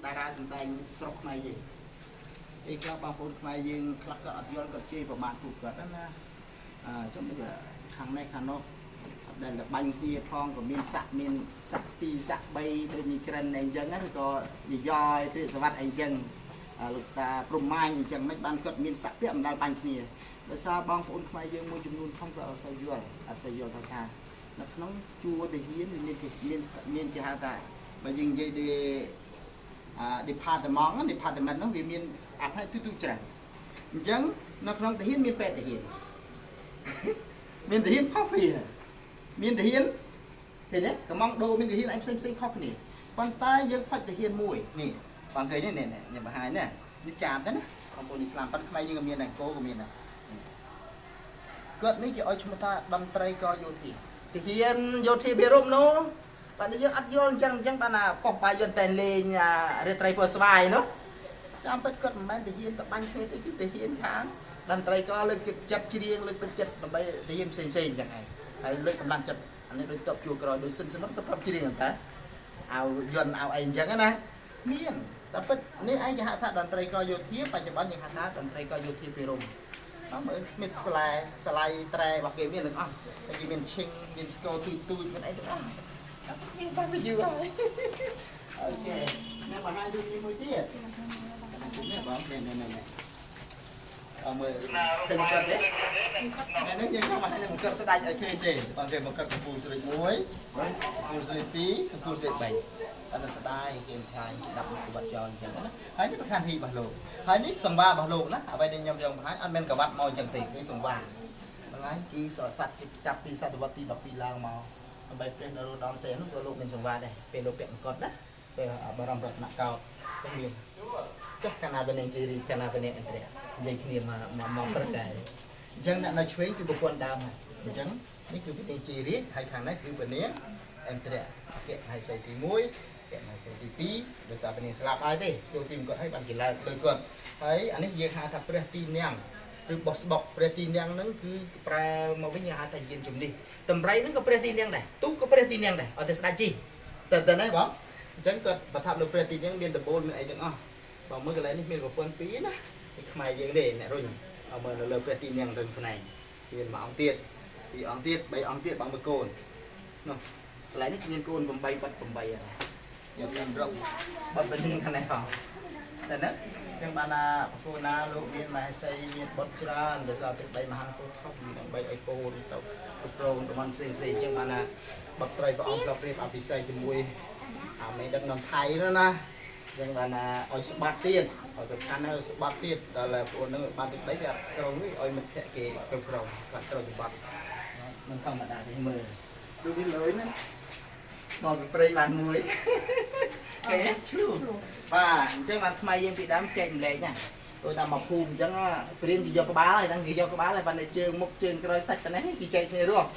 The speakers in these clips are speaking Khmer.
តារាសម្ដែងស្រុកខ្មែរយើងអីខ្លះបងប្អូនខ្មែរយើងខ្លះក៏អត់យល់គាត់ជេរប្រមាថពួកគាត់ណាអឺចាំមិនខាងនេះខាងនោះអត់ដែលតែបាញ់គ្នាផងក៏មានស័កមានស័ក2ស័ក3ដូចមីក្រិនអីចឹងឬក៏និយាយព្រាកសវត្តអីចឹងលោកតាព្រំម៉ាញអញ្ចឹងមិនបានគាត់មានស័កពាក់មិនដែលបាញ់គ្នាដោយសារបងប្អូនខ្មែរយើងមួយចំនួនធំក៏អត់សូវយល់អត់សូវយល់ថានៅក្នុងជួរទាហានវាមានមានមានគេហៅថាបើយើងនិយាយដូចអា department department នោះវាមានអាផ្នែកទូទៅច្រើនអញ្ចឹងនៅក្នុងទាហានមានពេទ្យទាហានមានទាហានខុសគ្នាមានទាហានឃើញទេកំងដូមានទាហានអីផ្សេងផ្សេងខុសគ្នាប៉ុន្តែយើងផ្លាច់ទាហានមួយនេះបងឃើញទេនេះខ្ញុំបង្ហាញណានេះចាមទៅណាបងប្អូនអ៊ីស្លាមប៉ុន្តែខ្មែរយើងក៏មានដែរគោក៏មានដែរគាត់នេះគេឲ្យឈ្មោះថាតន្ត្រីកយោធាទាហានយោធាភិរមនោះបាទយើងអត់យល់អញ្ចឹងអញ្ចឹងបានថាប៉ុស្តិ៍បាយយន្តតែលេងរាត្រីពណ៌ស្វាយនោះតាមពិតគាត់មិនមែនទាហានតបាញ់គ្នាទេគឺទាហានខាងតន្ត្រីក៏លើកទឹកចិត្តច្រៀងលើកទឹកចិត្តដើម្បីទាហានផ្សេងផ្សេងអញ្ចឹងឯងហើយលើកកម្លាំងចិត្តអានេះដូចតបជួក្រោយដូចសិនសនុកទៅប្រាប់ច្រៀងតែឲ្យយន្តឲ្យអីអញ្ចឹងណាមានតែពិតនេះឯងគេហៅថាតន្ត្រីកយោធាបច្ចុប្បន្នយើងហៅថាតន្ត្រីកយោធាភិរមអមើលមានស្លែស្លៃត្រែរបស់គេមានទាំងអស់ហើយគេមានឈិងមានស្គរទូចទូចមានអីទាំងអស់មានតាំងពីយូរហើយ OK អ្នកបង្ហាញរូបនេះមួយទៀតនេះបងនេះនេះនេះអមើលឃើញគាត់ទេថ្ងៃនេះយើងចង់បង្ហាញមកគាត់ស្ដាច់ឲ្យឃើញទេបងគេមកគាត់កំពូលស្រី1កំពូលស្រី2កំពូលស្រី3អត់ស្ដាយគេខ្លាញ់គេដាក់មុខក្បាត់ចោលអញ្ចឹងណាហើយនេះប្រខានហ៊ីរបស់លោកហើយនេះសង្វារបស់លោកណាអ្វីដែលខ្ញុំចង់បង្ហាញអត់មានកវ៉ាត់មកអញ្ចឹងទេគឺសង្វាហ្នឹងហើយគឺសត្វគេចាប់ពីសតវត្សទី12ឡើងមកដើម្បីព្រះនរោត្តមសីហនុក៏លោកមានសង្វាដែរពេលលោកពាក់មកុដណាពេលបរមរតនកោដ្ឋក៏មានចុះកាលណាបនាងជេរីកាលណាបនាងអន្តរៈនិយាយគ្នាមកមកព្រឹកដែរអញ្ចឹងអ្នកនៅឆ្វេងគឺប្រពន្ធដើមហើយអញ្ចឹងនេះគឺពនាងជេរីហើយខាងនេះគឺពនាងអន្តរៈអគ្គមហេសីទី1អគ្គមហេសីទី2ដោយសារពនាងស្លាប់ហើយទេចូលទីមកគាត់ហើយបានគេឡើងលើគាត់ហើយអានេះយើងហៅថាព្រះទីនាំងឬបោះស្បុកព្រះទីនាំងហ្នឹងគឺប្រែមកវិញគេហៅថាយានជំនិះតម្រៃហ្នឹងក៏ព្រះទីនាំងដែរទូកក៏ព្រះទីនាំងដែរអត់តែស្ដាច់ជីទៅទៅណាបងអញ្ចឹងគាត់ប្រថាប់លើព្រះទីនាំងមានដំបូលមានអីទាំងអស់បងមើលកន្លែងនេះមានប្រពន្ធពីរណានេះខ្មែរយើងទេអ្នករុញអមើលនៅលើព្រះទីនាំងរឹងស្នែងមានមួយអង្គទៀតពីរអង្គទៀតបីអង្គទៀតបងមើលកូននោះកន្លែងនេះមានកូន8បាត់8ហើយយកតាមរកបាត់វិញខាងនេះផងតែណាចឹងបានថាប្រពន្ធណាលោកមានមហេសីមានបុត្រច្រើនដោយសារទឹកដីមហានគរធំដើម្បីឲ្យកូនទៅគ្រប់គ្រងតំបន់ផ្សេងផ្សេងចឹងបានថាបុត្រីព្រះអង្គធ្លាប់រៀបអភិសេកជាមួយអាមេដឹកនាំថៃនោះណាចឹងបានថាឲ្យស្បាត់ទៀតឲ្យទៅខាន់ឲ្យស្បាត់ទៀតដល់ប្អូននឹងបានទឹកដីគេក្រុងនេះឲ្យមិត្តភក្តិគេគ្រប់គ្រងគាត់ត្រូវសម្បត្តិមិនធម្មតាទេមើលដូចនេះលុយណាដល់ពីព្រៃបានមួយគេឆ្លុះបាទអញ្ចឹងបានខ្មែរយើងពីដើមចែកម្លែកណាដូចតាមមកភូមិអញ្ចឹងព្រានគេយកក្បាលហើយហ្នឹងគេយកក្បាលហើយបានតែជើងមុខជើងក្រោយសាច់ប៉ុណ្ណេះគេចែកគ្នារស់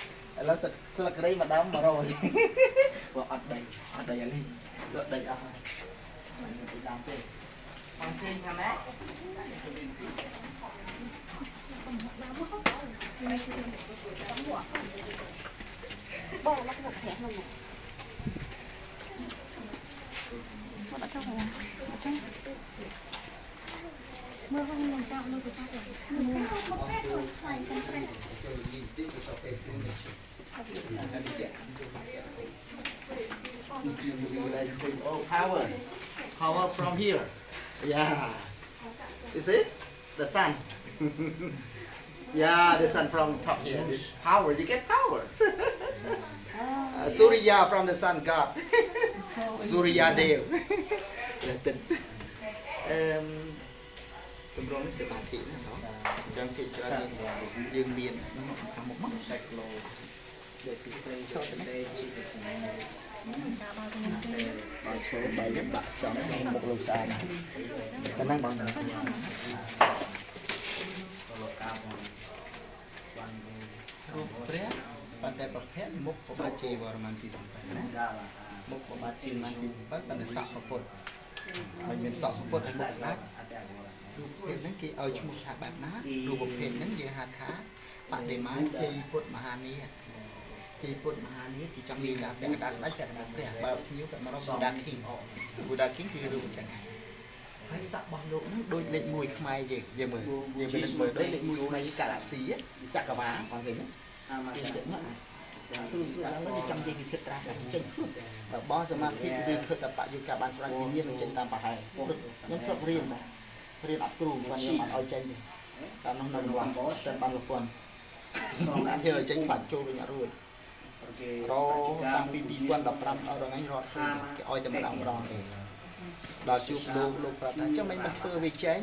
ឥឡូវស្លឹករីម្ដង100បើអត់ដីអត់ដីអានេះលក់ដីអស់ហើយពីដើមទេបងជើងខាងណា បងមកមកប្រាក់នោះមកមកដាក់ចូលមកចូលមើលខ្ញុំតាមមើលទៅសា ចូលនិយាយតិចទៅពេលព្រាននេះអានេះជា Oh, power, power from here. Yeah, you see the sun. Yeah, the sun from top here. This power, you get power. Surya from the sun god. Surya Dev. អឺមទម្រង់នេះសមាធិណាបងអញ្ចឹងគេច្រើនយើងមានខាងមុខមក Cyclo the say បើសូបាយបាក់ចំមុខលោកស្អាតណាស់តែហ្នឹងបងរូបព្រះប៉ុន្តែប្រភេទមុខប្របាទជ័យវរ្ម័នទី7ណាមុខប្របាទជ័យវរ្ម័នទី7ប៉ុន្តែសក់ប្រពុតមិនមានសក់ប្រពុតឲ្យមុខស្ដាច់រូបភេទហ្នឹងគេឲ្យឈ្មោះថាបែបណារូបប្រភេទហ្នឹងគេហៅថាបដិមាជ័យពុទ្ធមហានាគ ជ័យពុទ្ធមហានាគគេចង់និយាយថាពាក់កណ្ដាលស្ដេចពាក់កណ្ដាលព្រះបើភ្ញៀវគាត់មករក Buddha King Buddha King គឺរូបអញ្ចឹងហើយហើយស័ករបស់លោកហ្នឹងដូចលេខ1ខ្មែរយើងយើងមើលយើងមើលមើលដូចលេខ1ខ្មែរយើងកាឡាស៊ីចក្រវាលបងគេណាគេទៀតណាស្រួលស្រួលឡើងគេចង់និយាយពីភាពត្រាស់ចេញខ្លួនបើបោះសមាធិឬធ្វើតបយុកាបានសម្រាប់វិញ្ញាណនឹងចេញតាមប្រហែលខ្ញុំធ្លាប់រៀនដែររៀនអត់គ្រូគាត់ខ្ញុំអត់ឲ្យចេញទេតាមនោះនៅវត្តតែបានប្រពន្ធអត់ហ៊ានឲ្យចេញខ្លាចចូលវិញអត់រួច Porque រតាំងពី2015ដល់ថ្ងៃរត់គេឲ្យតែម្ដងម្ដងទេដល់ជួបលោកលោកប្រាប់ថាចុះមិនមិនធ្វើវាចេញ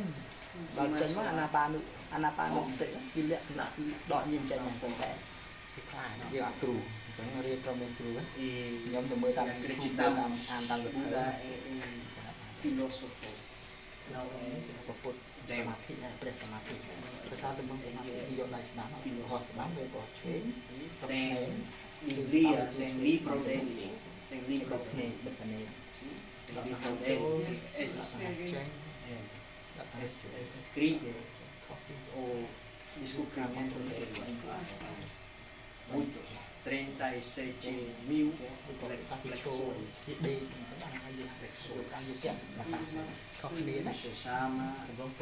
ដល់ចេញមកអាណាបានុអាណាបានុសតិគឺលក្ខណៈគឺដកញៀនចេញហ្នឹងប៉ុន្តែគេខ្លាចយើងអត់គ្រូអញ្ចឹងរៀនត្រូវមានគ្រូ E ខ្ញុំទៅមើលតាម YouTube តាមអានតាមវិទ្យា Buda é um filósofo. នៅពុទ្ធសមាធិដែរព្រះសមាធិភាសាទំនងសមាធិគេយកដៃស្ដាំហោះស្ដាំឬក៏ឆ្វេង Tem Biblia, tem livro dele, tem livro បិទភ្នែ dele, កបិទភ្នែក ¿sí? Tem livro dele. Es, ចេញ é, ដាក់តាម es, escribe ខុសពី o descobrimento dele. Muitos, 37 mil គេក៏កាទីឈោ flexões. ស៊ីដេកបានហើយយើងយកការយកកខុសគ្នាណា Se chama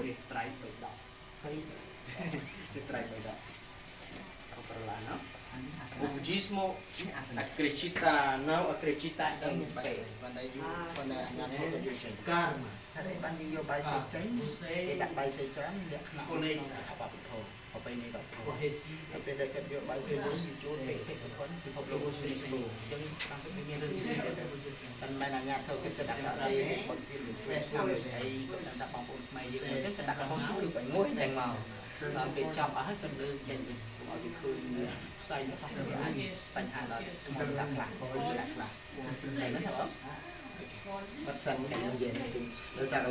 Retrai Baidal. ហើយ Retrai Baidal. Vou para lá, não? អានេះអាស O នៈ budismo នេះអាសនៈ acredita, não acredita តែ em មានបាយ fé. សីបានតែយូរបានតែអាញាធមក៏យូរចេញ Karma. ហើយបានយើងយកបាយសីចេញគេ Você ដាក់បាយសីច្រើនលក្ខណៈក្នុងវប្បធម៌ប្រពៃណីវប្បធម៌ recibe ហើយពេលដែលគាត់យកបាយសីយើងចូលពេកពេកធនពិភពលោក UNESCO អញ្ចឹងតាមពិតមានរឿងនេះតែមិនអាញាធមគេដាក់ទេមានបុណ្យទានជួយស្នាមអីគាត់ដាក់បងប្អូនខ្មែរយើងទៅដាក់កំជួយបាញ់មួយតែមកដល់ពេលចប់អស់ហើយគាត់លើកចេញវិញកុំឲ្យគេឃើញផ្សែងរបស់វាអាចបញ្ហាដល់ក្នុងសាខ្លះខ្លះខ្លះហ្នឹងណាបងបាត់សិនគេនិយាយដោយសារ